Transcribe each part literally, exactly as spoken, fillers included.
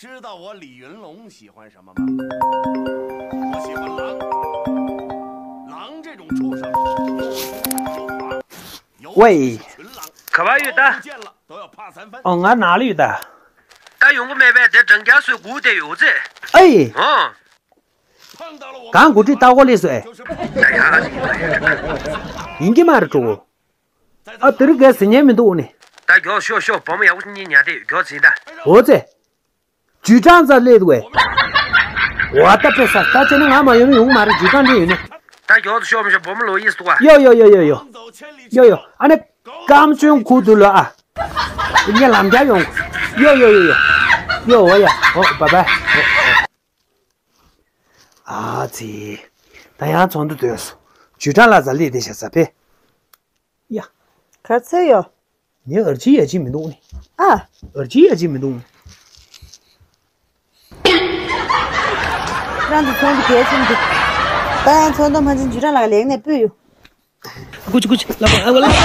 知道我李云龙喜欢什么吗？我喜欢狼。狼这种畜生，又瘦又滑，尤其喂，是群狼，可怕遇到。见了都要怕三分。 ཨོ། ང་ནང་ལ་ཡོད་ད། ད་ཡོང་གི་མེད་པས། དེ་འགྲང་རྒྱག་སོས་སྒུག་བསྡད་ཡོད་ཚེ། ཨེ། ཨོ། 碰到了我们གང་འགོ་ཁྲིད་ལྟ་སྐོར་ལས་སོ་ཨེ། ཡིན་གྱི་མ་རེད་གྲོགས། ཨ། དེ་རིང་གས་ཟེར་ཉན་མི་འདུག་ཨོ་ནི། ད་མགྱོགས་ཤོག་ཤོག་བུ་མོ་ཡག་པོ་གཉིས་ཉར་དེ་མགྱོགས་ཟིན་ད། འོ་ཙེ། ཇུས་ཀྲང་རྩ་སླེབས་འདུག་གས། འོ་ད་དཔེ་ས་ད་བྱས་ན་ང་མ་ཡོང་ན་ཡོང་མ་རེད། ཇུས་ཀྲང་འདྲ་ཡོད་ནི། ད་མགྱོགས་ཤོག་མི་ཤོག་བུ་མོ་ལོ་ཡིས་འདུག་ག་ཡོ་ཡོ་ཡོ་ཡོ་ཡོ། ཡོ་ཡོ། ཨ་ནི་སྐམ་ཆུང་ཁུ་དུ་ལོ་ཨ། ངས་ལམ་རྒྱག་ཡོང་། ཡོ་ཡོ་ཡོ་ཡོ། ཡོ། འོ་ཡ། འོ། བཱའི་བཱའི། ཨ་ཙི། ད་ཡང་ཚོགས་འདུ་དོས། ཇུས་ཀྲང་ལ་ཛ་ལི་དེ་བྱ་ས་ཕེ། ཡ། ག་ཚོད་ཡོད། ངའི་ཨར་ཅི་ཡ་ཅི་མི་འདུག་ནི། ཨ། ཨར་ཅི་ཡ་ཅི་མི་འདུག་ནི། རང་གི་ཚོགས་འདུ་གལ་ཆེན་འདུག་ད་ཡང་ཚོགས་འདུ་མ་ཕྱིན་ཇུས་ཀྲང་ལགས་ལེགས་ནས་སྤོས་ཡོད། ཀུ་ཅི་ཀུ་ཅི། ལ་པ་ཨ་བ་ལ། རྒྱ།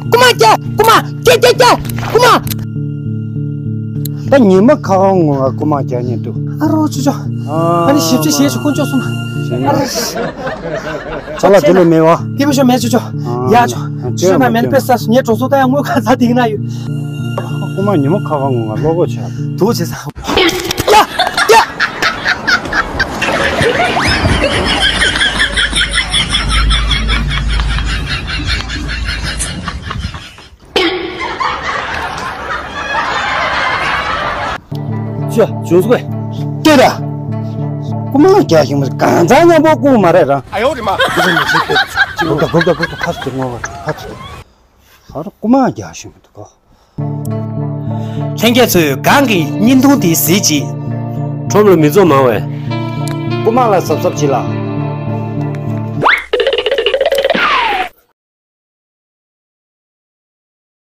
རྐུ་མ་རྒྱ། རྐུ་མ་རྒྱ་རྒྱ་རྒྱ། རྐུ་མ། ད་ཉི་མ་ཁ་བ་ངོ་བ་རྐུ་མ་རྒྱག་ཉེན་འདུག་ཨ་རོ་ཅོ་ཅོ། ཨ་ནི་ཞིབ་ཅིག་བྱེད་ཆོག་དཀོན་མཆོག་གསུམ། ཨ་རོ། ཅ་ལག་དེ་ལས་མེད་བ། དེ་མི་ཤོ་མེད་ཅོ་ཅོ། ཡ་ཅོ། ཤོ་ན་མེད་པའི་ས་སུ་ཉེ་གྲོགས་ཚོ་ད་ཡང་དངུལ་ཁ་ཚ་དེ་ན་ཡོད། རྐུ་མ་ཉི་མ་ཁ་བ་ངོ་ང་བློ་ཁོག་ཆེ། དུ་བྱེད་ས། ཡ། ཡ། ཅོ། བྱུང་སོང་ངས། ལྟོས་དང་། རྐུ་མ་རྒྱག་ཤིང་མ་གང་ཚང་མཉམ་པོ་རྐུ་མ་རེད་རང་། ཨ་ཡོ་རི་མ། སྒུག་ད་སྒུག་ད་སྒུག་ད་ཕ་ཚོ་ངོ་བ་ཕ་ཚོ། ཨ་རོ་རྐུ་མ་རྒྱག་ཤིང་མི་འདུག་གོ། ལྷན་རྒྱས་ཚོས་གང་གི་བརྙན་ཐུང་དེ་གཟིགས་ཅིག་ཁྲོམ་ལ་མི་ཚོགས་མང་བས། རྐུ་མ་ལ་གཟབ་གཟབ་བྱེད་ལ།